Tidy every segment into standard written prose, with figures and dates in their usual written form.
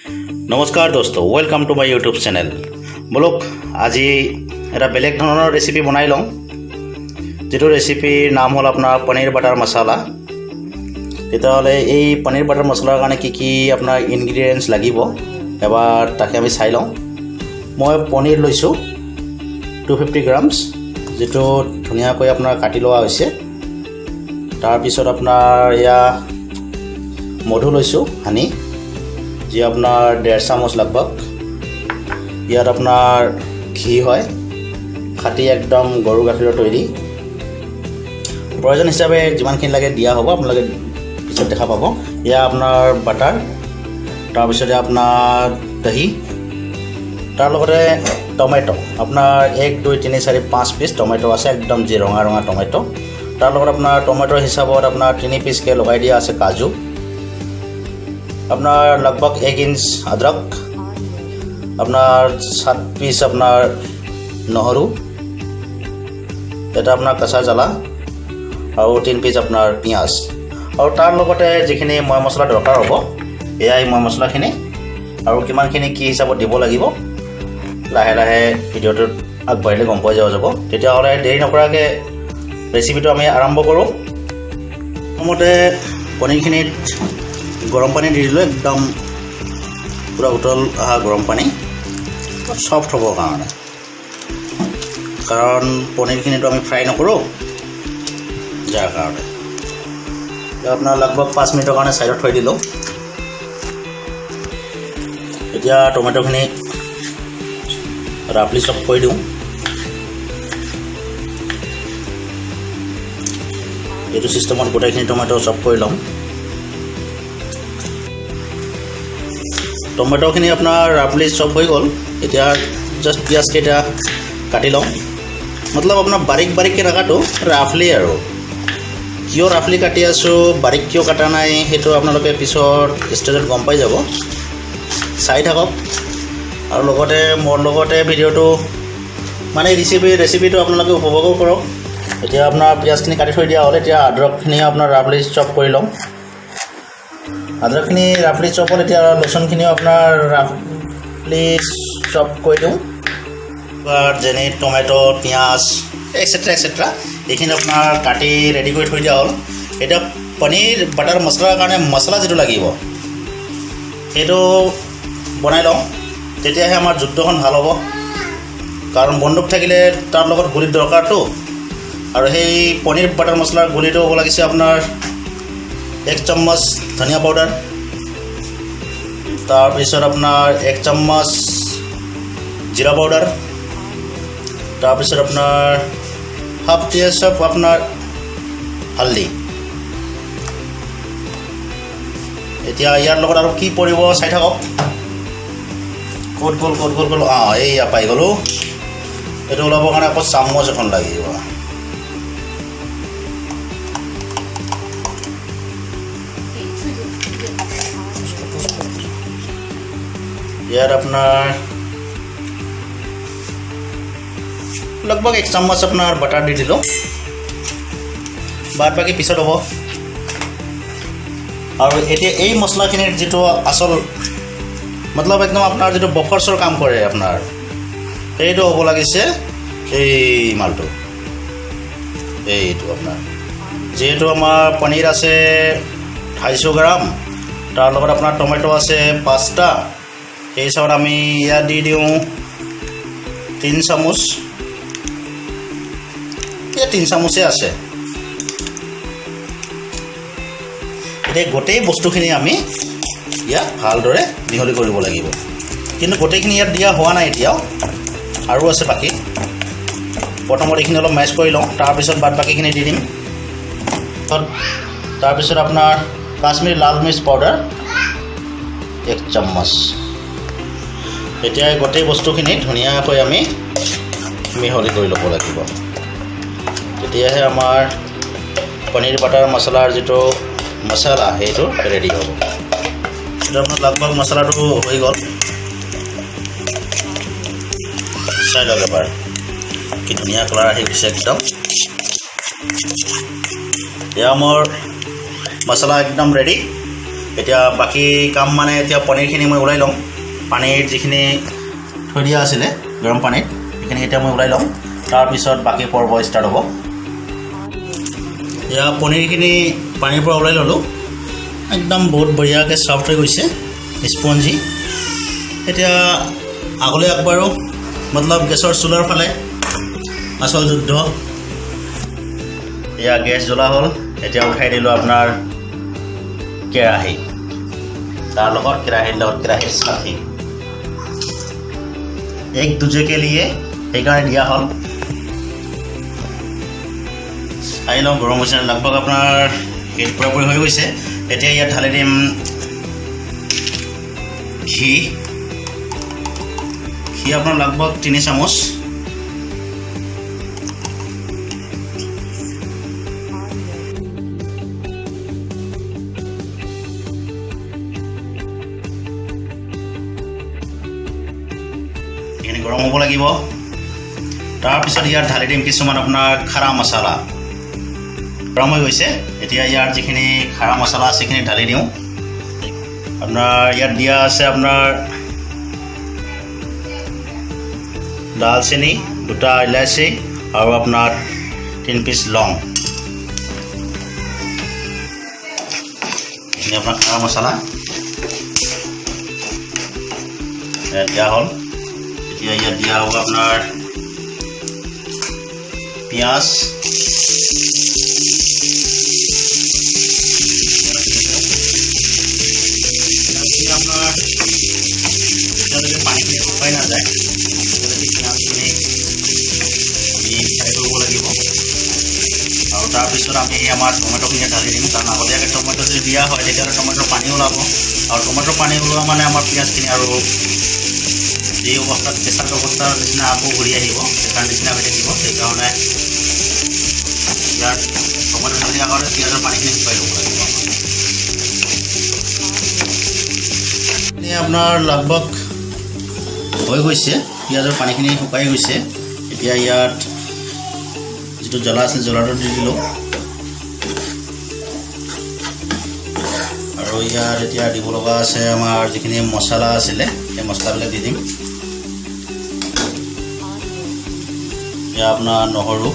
নমস্কাৰ দোস্ত, welcome to my YouTube channel। ব'লক, আজি এটা বেলেগ ধৰণৰ ৰেচিপি বনাই লওঁ, যিটো ৰেচিপিৰ নাম হ'ল আপোনাৰ পনীৰ বাটাৰ মছালা। তেতিয়াহ'লে এই পনীৰ বাটাৰ মছলাৰ কাৰণে কি কি আপোনাৰ ইনগ্ৰিডিয়েণ্টছ লাগিব, এবাৰ তাকে আমি চাই লওঁ। মই পনীৰ লৈছোঁ 250 গ্ৰামছ, যিটো ধুনীয়াকৈ আপোনাৰ কাটি লোৱা হৈছে। তাৰপিছত আপোনাৰ এয়া মধু লৈছোঁ, হানি, যি আপোনাৰ 1.5 চামুচ লগভগ। ইয়াত আপোনাৰ ঘি হয়, খাটি একদম গৰু গাখীৰৰ তৈয়াৰী। প্ৰয়োজন হিচাপে যিমানখিনি লাগে দিয়া হ'ব, আপোনালোকে পিছত দেখা পাব। এয়া আপোনাৰ বাটাৰ, তাৰপিছতে আপোনাৰ দহি, তাৰ লগতে টমেট'। আপোনাৰ এক, দুই, তিনি, চাৰি, পাঁচ পিচ টমেট' আছে, একদম যি ৰঙা ৰঙা টমেট'। তাৰ লগত আপোনাৰ টমেট'ৰ হিচাপত আপোনাৰ তিনি পিচকৈ লগাই দিয়া আছে কাজু, আপোনাৰ লগভগ 1 ইঞ্চ আদৰক, আপোনাৰ 7 পিচ আপোনাৰ নহৰু, এটা আপোনাৰ কেঁচা জ্বালা আৰু 3 পিচ আপোনাৰ পিঁয়াজ। আৰু তাৰ লগতে যিখিনি ময় মছলা দৰকাৰ হ'ব, এয়াই ময় মছলাখিনি। আৰু কিমানখিনি কি হিচাপত দিব লাগিব, লাহে লাহে ভিডিঅ'টোত আগবাঢ়িলে গম পোৱা যাব। তেতিয়াহ'লে দেৰি নকৰাকৈ ৰেচিপিটো আমি আৰম্ভ কৰোঁ। প্ৰথমতে পনীৰখিনিত গৰম পানী দি দিলোঁ, একদম পূৰা উতল অহা গৰম পানী, ছফ্ট হ'বৰ কাৰণে, কাৰণ পনীৰখিনিতো আমি ফ্ৰাই নকৰোঁ, যাৰ কাৰণে। এতিয়া আপোনাৰ লগভগ 5 মিনিটৰ কাৰণে ছাইডত থৈ দিলোঁ। এতিয়া টমেট'খিনি ৰাফলি চপ কৰি দিওঁ। এইটো চিষ্টেমত গোটেইখিনি টমেট' চপ কৰি ল'ম। টমেট'খিনি আপোনাৰ ৰাফলি চপ হৈ গ'ল। এতিয়া জাষ্ট পিঁয়াজকেইটা কাটি লওঁ। মতলব আপোনাৰ বাৰীক বাৰীককৈ নাকাটো, ৰাফলি। আৰু কিয় ৰাফলি কাটি আছোঁ, বাৰীক কিয় কটা নাই, সেইটো আপোনালোকে পিছত ষ্টেজত গম পাই যাব। চাই থাকক আৰু লগতে মোৰ লগতে ভিডিঅ'টো, মানে ৰেচিপিটো আপোনালোকে উপভোগো কৰক। এতিয়া আপোনাৰ পিঁয়াজখিনি কাটি থৈ দিয়া হ'ল। এতিয়া আদৰকখিনি আপোনাৰ ৰাফলি চপ কৰি ল'ম। আদৰকখিনি ৰাফলি চপ হ'ল। এতিয়া লচুনখিনিও আপোনাৰ ৰাফলি চপ কৰি দিওঁ। যেনে টমেট', পিঁয়াজ, এক্সেট্ৰা এক্সেট্ৰা, এইখিনি আপোনাৰ কাটি ৰেডি কৰি থৈ দিয়া হ'ল। এতিয়া পনীৰ বাটাৰ মছলাৰ কাৰণে মছলা যিটো লাগিব, সেইটো বনাই লওঁ। তেতিয়াহে আমাৰ যুদ্ধখন ভাল হ'ব, কাৰণ বন্দুক থাকিলে তাৰ লগত গুলিৰ দৰকাৰটো। আৰু সেই পনীৰ বাটাৰ মছলাৰ গুলিটো হ'ব লাগিছে আপোনাৰ 1 চামুচ ধনিয়া পাউডাৰ, তাৰপিছত আপোনাৰ 1 চামুচ জিৰা পাউডাৰ, তাৰপিছত আপোনাৰ হাফ টি স্পুন আপোনাৰ হালধি। এতিয়া ইয়াৰ লগত আৰু কি পৰিব, চাই থাকক। ক'ত গ'ল, ক'ত গ'ল, গ'ল? অঁ, এইয়া পাই গ'লোঁ। এইটো ওলাবৰ কাৰণে আকৌ চামুচ এখন লাগিব। ইয়াত আপোনাৰ লগভগ 1 চামুচ আপোনাৰ বাটাৰ দি দিলোঁ। বাদ বাকী পিছত হ'ব। আৰু এতিয়া এই মছলাখিনিৰ যিটো আচল, মতলব একদম আপোনাৰ যিটো বফৰছৰ কাম কৰে আপোনাৰ, সেইটো হ'ব লাগিছে এই মালটো, এইটো আপোনাৰ। যিহেতু আমাৰ পনীৰ আছে 250 গ্ৰাম, তাৰ লগত আপোনাৰ টমেট' আছে পাঁচটা, সেই হিচাপত আমি ইয়াত দি দিওঁ 3 চামুচ। ইয়াত 3 চামুচেই আছে। এতিয়া গোটেই বস্তুখিনি আমি ইয়াত ভালদৰে মিহলি কৰিব লাগিব। কিন্তু গোটেইখিনি ইয়াত দিয়া হোৱা নাই এতিয়াও, আৰু আছে বাকী। প্ৰথমত এইখিনি অলপ মেচ কৰি লওঁ, তাৰপিছত বাদ বাকীখিনি দি দিম। তাৰপিছত আপোনাৰ কাশ্মীৰী লাল মিৰ্চ পাউডাৰ 1 চামুচ। এতিয়া এই গোটেই বস্তুখিনি ধুনীয়াকৈ আমি মিহলি কৰি ল'ব লাগিব। তেতিয়াহে আমাৰ পনীৰ বাটাৰ মছলাৰ যিটো মছলা, সেইটো ৰেডি হ'ব। এইটো আপোনাৰ লগভগ মছলাটো হৈ গ'ল। চাই লওক এবাৰ, কি ধুনীয়া কালাৰ আহি গৈছে একদম। এয়া মোৰ মছলা একদম ৰেডি। এতিয়া বাকী কাম মানে এতিয়া পনীৰখিনি মই ওলাই ল'ম। পানীত যিখিনি থৈ দিয়া আছিলে গৰম পানীত, সেইখিনি এতিয়া মই ওলাই ল'ম। তাৰপিছত বাকী পৰ্ব ষ্টাৰ্ট হ'ব। এয়া পনীৰখিনি পানীৰ পৰা ওলাই ল'লোঁ। একদম বহুত বঢ়িয়াকৈ ছফ্ট হৈ গৈছে, স্পঞ্জি। এতিয়া আগলৈ আগবাঢ়ো, মতলব গেছৰ চুলাৰ ফালে আচল যুদ্ধ। এয়া গেছ জ্বলা হ'ল। এতিয়া উঠাই দিলোঁ আপোনাৰ কেৰাহী, তাৰ লগত কেৰাহীৰ লগত কেৰাহীৰ চাকি एक दूजे के लिए সেইকাৰণে দিয়া হ'ল। চাই লওঁ গৰম হৈছে। লগভগ আপোনাৰ হিট পূৰাপূৰি হৈ গৈছে। এতিয়া ইয়াত ঢালি দিম ঘি। ঘি আপোনাৰ লগভগ 3 চামুচ। এইখিনি গৰম হ'ব লাগিব। তাৰপিছত ইয়াত ঢালি দিম কিছুমান আপোনাৰ খাৰা মছলা। গৰম হৈ গৈছে। এতিয়া ইয়াত যিখিনি খাৰা মছলা আছে, সেইখিনি ঢালি দিওঁ। আপোনাৰ ইয়াত দিয়া আছে আপোনাৰ ডালচেনি, দুটা ইলাচি আৰু আপোনাৰ 3 পিচ লং। এইখিনি আপোনাৰ খাৰা মছলা ইয়াত দিয়া হ'ল। এতিয়া ইয়াত দিয়া হ'ব আপোনাৰ পিঁয়াজ। পিঁয়াজখিনি আপোনাৰ যেতিয়ালৈকে পানীখিনি শুকাই নাযায়, তেতিয়ালৈকে পিঁয়াজখিনি আমি ফ্ৰাই কৰিব লাগিব। আৰু তাৰপিছত আমি আমাৰ টমেট'খিনি ঢালি দিম, কাৰণ আগতীয়াকৈ টমেট' যদি দিয়া হয়, তেতিয়াহ'লে টমেট'ৰ পানী ওলাব। আৰু টমেট'ৰ পানী ওলোৱা মানে আমাৰ পিঁয়াজখিনি আৰু যি অৱস্থাত কেঁচা অৱস্থাৰ নিচিনা আকৌ ঘূৰি আহিব, কেঁচাৰ নিচিনা হৈ থাকিব। সেইকাৰণে ইয়াত টমেট' ঢালি আগতে পিঁয়াজৰ পানীখিনি শুকাই ল'ব লাগিব আমাৰ। এইখিনি আপোনাৰ লগভগ হৈ গৈছে, পিঁয়াজৰ পানীখিনি শুকাই গৈছে। এতিয়া ইয়াত যিটো জ্বলা আছিল, জ্বলাটো দি দিলোঁ। আৰু ইয়াত এতিয়া দিব লগা আছে আমাৰ যিখিনি মছলা আছিলে, সেই মছলাবিলাক দি দিম। এয়া আপোনাৰ নহৰু,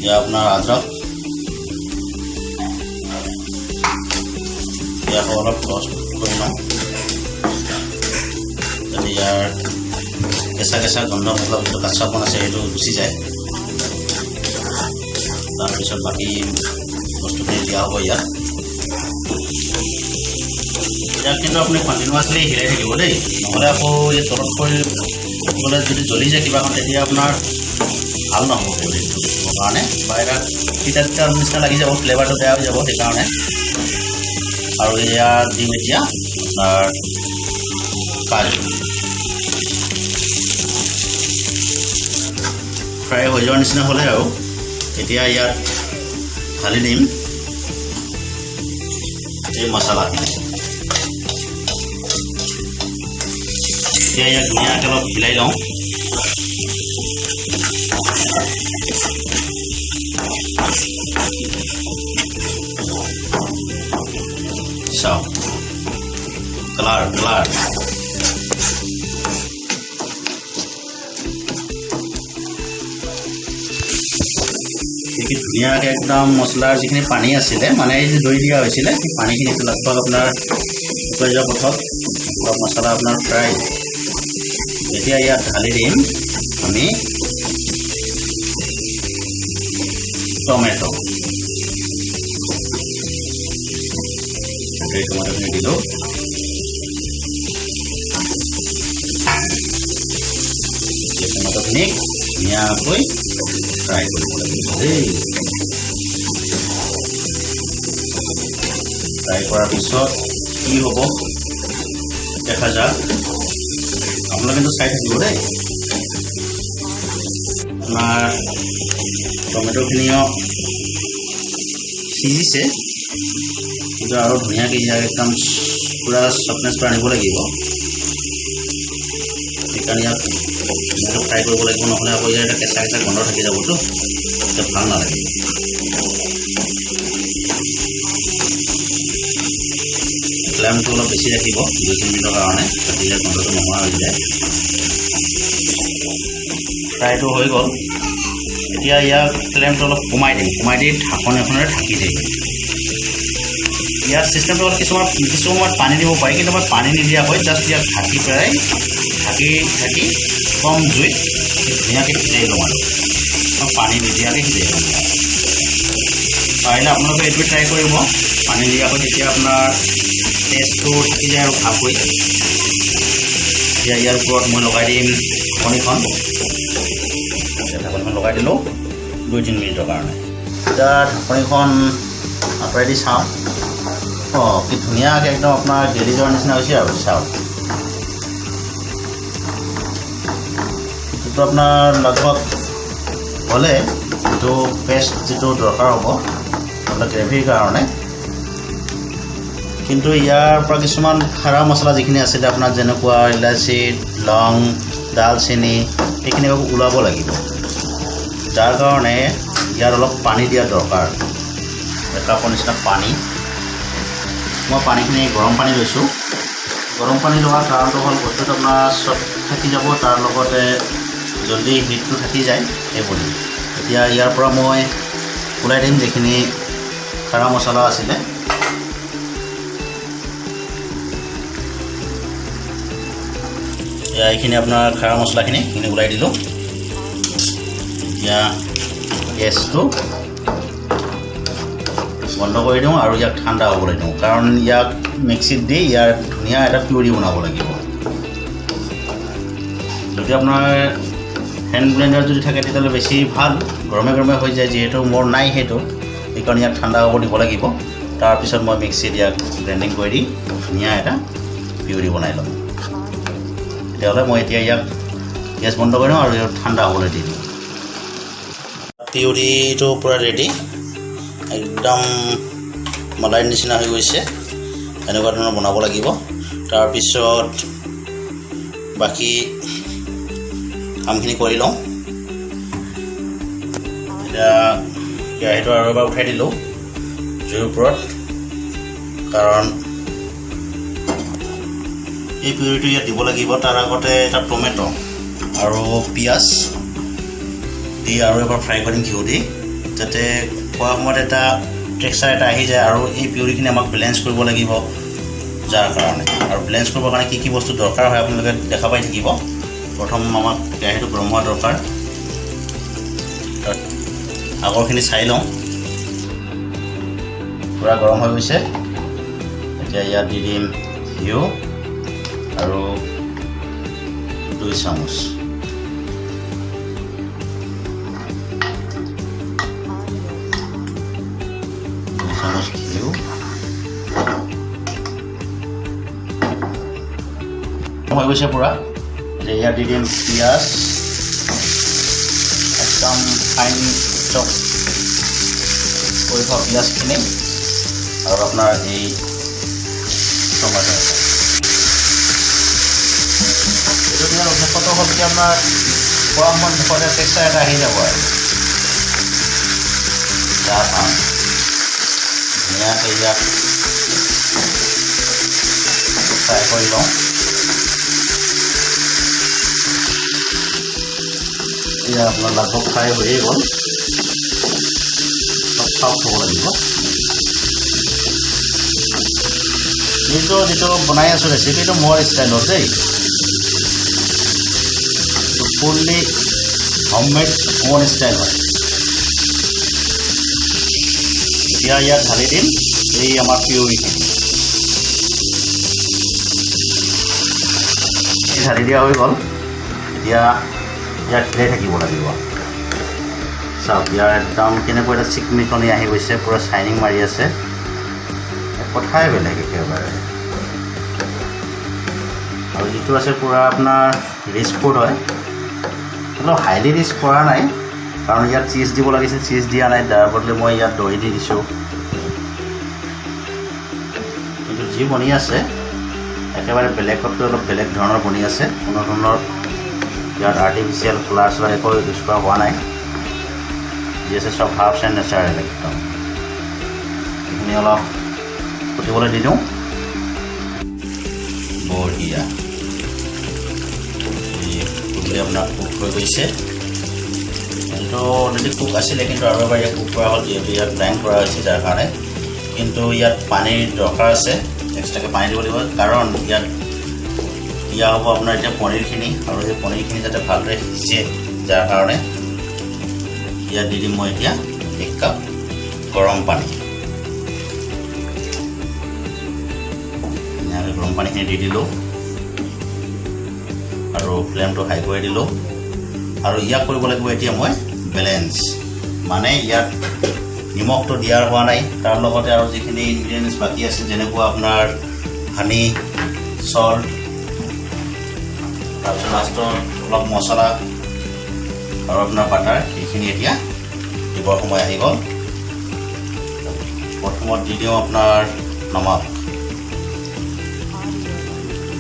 এয়া আপোনাৰ আদৰক। ইয়াকো অলপ ৰষ্ট কৰি লওঁ, যাতে ইয়াৰ কেঁচা কেঁচা গন্ধ, মতলব যিটো কাঁচাপন আছে, সেইটো গুচি যায়। তাৰপিছত বাকী বস্তুখিনি দিয়া হ'ব ইয়াত। ইয়াক কিন্তু আপুনি কণ্টিনিউৱাছলি হিলাই থাকিব দেই, নহ'লে আকৌ এই তলত পৰি গ'লে, যদি জ্বলি যায় কিবাখন, তেতিয়া আপোনাৰ ভাল নহ'ব গ্ৰেভিটো দেখিবৰ কাৰণে, বা এটা তিতা তিতা নিচিনা লাগি যাব, ফ্লেভাৰটো বেয়া হৈ যাব সেইকাৰণে। আৰু ইয়াত দিম এতিয়া আপোনাৰ কাজু। ফ্ৰাই হৈ যোৱাৰ নিচিনা হ'লে আৰু এতিয়া ইয়াত ঢালি দিম এই মছলাখিনি। এতিয়া ইয়াক ধুনীয়াকৈ অলপ হিলাই লওঁ। চাওক, কালাৰ কালাৰ কি ধুনীয়াকৈ একদম। মছলাৰ যিখিনি পানী আছিলে, মানে এই যে দৈ দিয়া হৈছিলে, সেই পানীখিনি লগভগ আপোনাৰ শুকাই যোৱা পথত, অলপ মছলা আপোনাৰ ফ্ৰাই। এতিয়া ইয়াত ঢালি দিম আমি টমেট'। এই টমেট'খিনি দিলোঁ। এই টমেট'খিনি ধুনীয়াকৈ ফ্ৰাই কৰিব লাগিব দেই। ফ্ৰাই কৰাৰ পিছত কি হ'ব দেখা যাক। আপোনালোকে কিন্তু চাই থাকিব দেই। আপোনাৰ টমেট'খিনিও সিজিছে, কিন্তু আৰু ধুনীয়াকৈ ইয়াক একদম পূৰা চফ্টনেছটো আনিব লাগিব। সেইকাৰণে ইয়াক ধুনীয়াকৈ ফ্ৰাই কৰিব লাগিব, নহ'লে আকৌ ইয়াৰ এটা কেঁচা কেঁচা গোন্ধ থাকি যাবতো, তেতিয়া ভাল নালাগিব। ফ্লেমটো অলপ বেছি ৰাখিব 2-3 মিনিটৰ কাৰণে, যাতে ইয়াৰ গোন্ধটো নোহোৱা হৈ যায়। ফ্ৰাইটো হৈ গ'ল। এতিয়া ইয়াৰ ফ্লেমটো অলপ কমাই দিম। কমাই দি ঢাকন এখনেৰে ঢাকি দিম। ইয়াৰ চিষ্টেমটো হ'ল, কিছুমান কিছু সময়ত পানী দিব পাৰি, কিন্তু মই পানী নিদিয়াকৈ জাষ্ট ইয়াক ঢাকি পেলাই, ঢাকি ঢাকি কম জুইত ধুনীয়াকৈ সিজাই ল'ম আৰু মই পানী নিদিয়াকৈ সিজাই ল'ম। পাৰিলে আপোনালোকে এইটোৱে ট্ৰাই কৰিব পানী নিদিয়াকৈ, তেতিয়া আপোনাৰ টেষ্টটো থাকি যায় আৰু ভালকৈ। এতিয়া ইয়াৰ ওপৰত মই লগাই দিম ঢাকনিখন। এতিয়া ঢাকনিখন লগাই দিলোঁ 2-3 মিনিটৰ কাৰণে। এতিয়া ঢাকনিখন আঁতৰাই দি চাওঁ। অঁ, কি ধুনীয়াকৈ একদম আপোনাৰ গেলি যোৱাৰ নিচিনা হৈছে। আৰু চাওক, এইটো আপোনাৰ লগভগ হ'লে যিটো পেষ্ট যিটো দৰকাৰ হ'ব আপোনাৰ গ্ৰেভিৰ কাৰণে, কিন্তু ইয়াৰ পৰা কিছুমান খাৰা মছলা যিখিনি আছিলে আপোনাৰ, যেনেকুৱা ইলাচি, লং, ডালচেনি, সেইখিনি আকৌ ওলাব লাগিব, যাৰ কাৰণে ইয়াত অলপ পানী দিয়া দৰকাৰ, একাপৰ নিচিনা পানী। মই পানীখিনি গৰম পানী লৈছোঁ। গৰম পানী লোৱাৰ কাৰণটো হ'ল বস্তুটো আপোনাৰ চব থাকি যাব, তাৰ লগতে জল্দি হিটটো থাকি যায় সেই বুলি। এতিয়া ইয়াৰ পৰা মই ওলাই দিম যিখিনি খাৰা মছলা আছিলে। এয়া এইখিনি আপোনাৰ খাৰা মছলাখিনি, সেইখিনি ওলাই দিলোঁ। এতিয়া গেছটো বন্ধ কৰি দিওঁ আৰু ইয়াক ঠাণ্ডা হ'বলৈ দিওঁ, কাৰণ ইয়াক মিক্সিত দি ইয়াৰ ধুনীয়া এটা পিউৰি বনাব লাগিব। যদি আপোনাৰ হেণ্ড ব্লেণ্ডাৰ যদি থাকে, তেতিয়াহ'লে বেছি ভাল, গৰমে গৰমে হৈ যায়। যিহেতু মোৰ নাই সেইটো, সেইকাৰণে ইয়াক ঠাণ্ডা হ'ব দিব লাগিব। তাৰপিছত মই মিক্সিত ইয়াক ব্লেণ্ডিং কৰি দি ধুনীয়া এটা পিউৰি বনাই ল'ম। তেতিয়াহ'লে মই এতিয়া ইয়াক গেছ বন্ধ কৰি দিওঁ আৰু ইয়াক ঠাণ্ডা হ'বলৈ দি দিওঁ। পিউৰিটো পূৰা ৰেডি, একদম মলাইৰ নিচিনা হৈ গৈছে। এনেকুৱা ধৰণৰ বনাব লাগিব। তাৰপিছত বাকী কামখিনি কৰি লওঁ। এতিয়া কেৰাহীটো আৰু এবাৰ উঠাই দিলোঁ জুইৰ ওপৰত, কাৰণ এই পিউৰিটো ইয়াত দিব লাগিব। তাৰ আগতে এটা টমেট' আৰু পিঁয়াজ দি আৰু এবাৰ ফ্ৰাই কৰিম ঘিউ দি, যাতে খোৱাৰ সময়ত এটা টেক্সাৰ এটা আহি যায়। আৰু এই পিউৰিখিনি আমাক বেলেঞ্চ কৰিব লাগিব, যাৰ কাৰণে আৰু বেলেঞ্চ কৰিবৰ কাৰণে কি কি বস্তু দৰকাৰ হয় আপোনালোকে দেখা পাই থাকিব। প্ৰথম আমাক কেৰাহীটো গৰম হোৱা দৰকাৰ। আগৰখিনি চাই লওঁ। পূৰা গৰম হৈ গৈছে। এতিয়া ইয়াত দি দিম ঘিউ আৰু 2 চামুচ, 2 চামুচ ঘিউ হৈ গৈছে পূৰা। এতিয়া ইয়াত দি দিম পিঁয়াজ, একদম ফাইন চপ কৰি থোৱা পিঁয়াজখিনি আৰু আপোনাৰ এই টমেট'। এইটো দিয়াৰ উদ্দেশ্যটো হ'ল কি, আপোনাৰ খোৱা সময়ত মুখতে টেক্সাৰ এটা আহি যাব আৰু তাৰ কাৰণে ধুনীয়াকৈ ইয়াক ফ্ৰাই কৰি লওঁ। এয়া আপোনাৰ লগভগ ফ্ৰাই হৈয়ে গ'ল। চব চাউথ হ'ব লাগিব। এইটো যিটো বনাই আছোঁ ৰেচিপিটো মোৰ ষ্টাইলত দেই, ফুল্লি হোমমেড অ'ন ষ্টাইল হয়। এতিয়া ইয়াত ঢালি দিম এই আমাৰ পিউৰিখিনি। ঢালি দিয়া হৈ গ'ল। এতিয়া ইয়াক হিলাই থাকিব লাগিব। চাওক, ইয়াৰ একদম কেনেকুৱা এটা চিকমিকনি আহি গৈছে, পূৰা চাইনিং মাৰি আছে, কথাই বেলেগ একেবাৰে। আৰু যিটো আছে পূৰা আপোনাৰ ৰিচ ফুড হয়। অলপ হাইলি ৰিচ কৰা নাই, কাৰণ ইয়াত চীজ দিব লাগিছিল, চীজ দিয়া নাই। তাৰ বদলি মই ইয়াত দহি দি দিছোঁ। কিন্তু যি বনি আছে একেবাৰে বেলেগতকৈ অলপ বেলেগ ধৰণৰ বনি আছে। কোনো ধৰণৰ ইয়াত আৰ্টিফিচিয়েল কালাৰ চালাৰ একো ইউজ কৰা হোৱা নাই। যি আছে চব হাৰ্বছ এণ্ড নেচাৰেল একদম। এইখিনি অলপ ফুটিবলৈ দি দিওঁ। বঢ়িয়া। এই আপোনাৰ কুক হৈ গৈছে। এইটো অলৰেডি কুক আছিলে, কিন্তু আৰু এবাৰ ইয়াত কুক কৰা হ'ল, যিহেতু ইয়াত ব্লেণ্ড কৰা হৈছে যাৰ কাৰণে। কিন্তু ইয়াত পানীৰ দৰকাৰ আছে, এক্সট্ৰাকৈ পানী দিব লাগিব, কাৰণ ইয়াত দিয়া হ'ব আপোনাৰ এতিয়া পনীৰখিনি আৰু সেই পনীৰখিনি যাতে ভালদৰে সিজে, যাৰ কাৰণে ইয়াত দি দিম মই এতিয়া 1 কাপ গৰম পানী। ধুনীয়াকৈ গৰম পানীখিনি দি দিলোঁ আৰু ফ্লেমটো হাই কৰি দিলোঁ। আৰু ইয়াক কৰিব লাগিব এতিয়া মই বেলেঞ্চ, মানে ইয়াত নিমখটো দিয়াৰ হোৱা নাই, তাৰ লগতে আৰু যিখিনি ইনগ্ৰিডিয়েণ্টছ বাকী আছে, যেনেকুৱা আপোনাৰ হানি, চল্ট, তাৰপিছত লাষ্টত অলপ মছলা আৰু আপোনাৰ বাটাৰ, সেইখিনি এতিয়া দিবৰ সময় আহি গ'ল। প্ৰথমত দি দিওঁ আপোনাৰ নমক,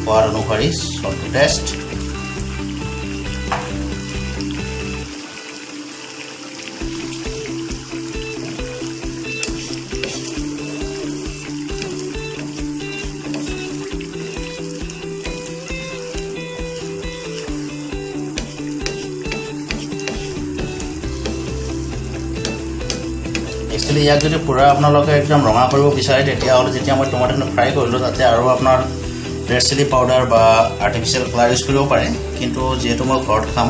সোৱাদ অনুসৰি, চল্ট টেষ্ট। একচুৱেলি ইয়াক যদি পূৰা আপোনালোকে একদম ৰঙা কৰিব বিচাৰে, তেতিয়াহ'লে যেতিয়া মই টমাটোখিনি ফ্ৰাই কৰিলোঁ, তাতে আৰু আপোনাৰ ৰেড চিলি পাউডাৰ বা আৰ্টিফিচিয়েল কালাৰ ইউজ কৰিব পাৰে। কিন্তু যিহেতু মই ঘৰত খাম,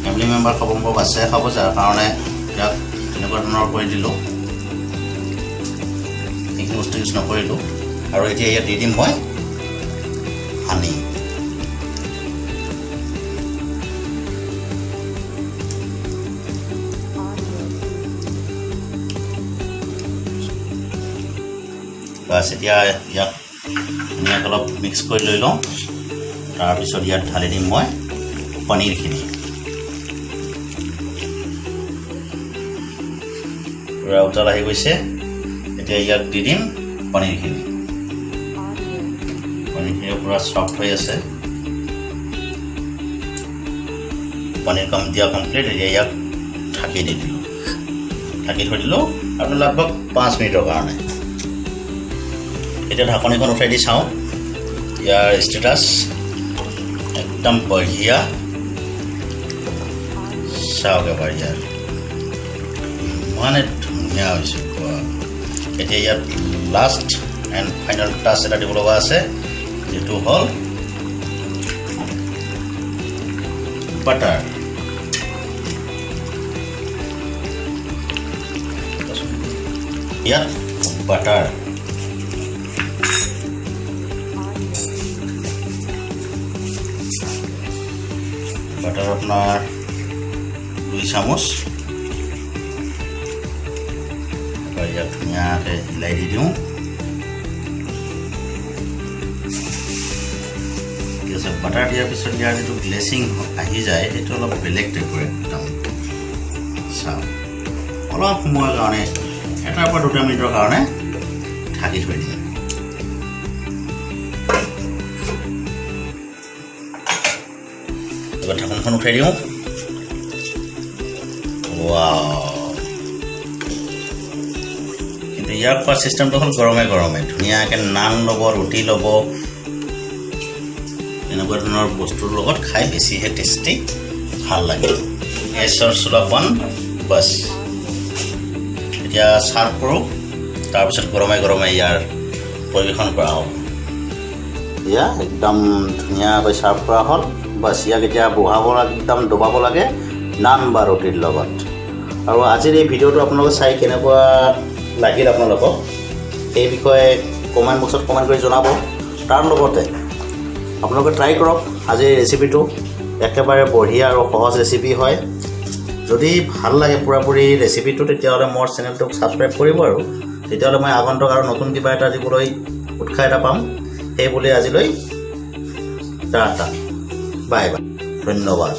ফেমিলি মেম্বাৰ খাব, মোৰ বাচ্ছাই খাব, যাৰ কাৰণে ইয়াক তেনেকুৱা ধৰণৰ কৰি দিলোঁ, সেইখিনি বস্তু ইউজ নকৰিলোঁ। আৰু এতিয়া ইয়াত দি দিম মই হানি। বাছ, এতিয়া ইয়াক ধুনীয়াকৈ অলপ মিক্স কৰি লৈ লওঁ। তাৰপিছত ইয়াত ঢালি দিম মই পনীৰখিনি। পূৰা উতল আহি গৈছে। এতিয়া ইয়াক দি দিম পনীৰখিনি। পনীৰখিনি পূৰা চফ্ট হৈ আছে। পনীৰ কম দিয়া কমপ্লিট। এতিয়া ইয়াক ঢাকি দি দিলোঁ, ঢাকি থৈ দিলোঁ আৰু লগভগ 5 মিনিটৰ কাৰণে। এতিয়া ঢাকনিখন উঠাই দি চাওঁ ইয়াৰ ষ্টেটাছ। একদম বঢ়িয়া। চাওক এবাৰ, ইয়াৰ ইমানে ধুনীয়া হৈছে খোৱা। এতিয়া ইয়াত লাষ্ট এণ্ড ফাইনেল টাচ এটা দিব লগা আছে, যিটো হ'ল বাটাৰ। ইয়াত বাটাৰ বাটাৰ আপোনাৰ 2 চামুচ। এবাৰ ইয়াক ধুনীয়াকৈ হিলাই দি দিওঁ। ঠিক আছে। বাটাৰ দিয়াৰ পিছত ইয়াৰ যিটো গ্লেচিং আহি যায়, সেইটো অলপ বেলেগ টাইপৰ একদম। চাওক, অলপ সময়ৰ কাৰণে, 1ৰ পৰা 2 মিনিটৰ কাৰণে ঢাকি থৈ দিম। এবাৰ ঢাকনখন উঠাই দিওঁ। ৱাও! কিন্তু ইয়াৰ খোৱা চিষ্টেমটো হ'ল গৰমে গৰমে ধুনীয়াকৈ নান ল'ব, ৰুটি ল'ব, এনেকুৱা ধৰণৰ বস্তুৰ লগত খাই বেছিহে টেষ্টি ভাল লাগে। গেছৰ চুলা বন্ধ। বাছ, এতিয়া চাৰ্ভ কৰোঁ, তাৰপিছত গৰমে গৰমে ইয়াৰ পৰিৱেশন কৰা হ'ব। এয়া একদম ধুনীয়াকৈ চাৰ্ভ কৰা হ'ল। বাছ, ইয়াক এতিয়া বহাব লাগে, একদম ডুবাব লাগে নান বা ৰুটিৰ লগত। আৰু আজিৰ এই ভিডিঅ'টো আপোনালোকে চাই কেনেকুৱা লাগিল আপোনালোকক, সেই বিষয়ে কমেণ্ট বক্সত কমেণ্ট কৰি জনাব। তাৰ লগতে আপোনালোকে ট্ৰাই কৰক আজিৰ এই ৰেচিপিটো। একেবাৰে বঢ়িয়া আৰু সহজ ৰেচিপি হয়। যদি ভাল লাগে পূৰাপূৰি ৰেচিপিটো, তেতিয়াহ'লে মোৰ চেনেলটোক ছাবস্ক্ৰাইব কৰিব আৰু তেতিয়াহ'লে মই আগন্তুক আৰু নতুন কিবা এটা দিবলৈ উৎসাহ এটা পাম। সেই বুলি আজিলৈ টাটা, বাই বাই, ধন্যবাদ।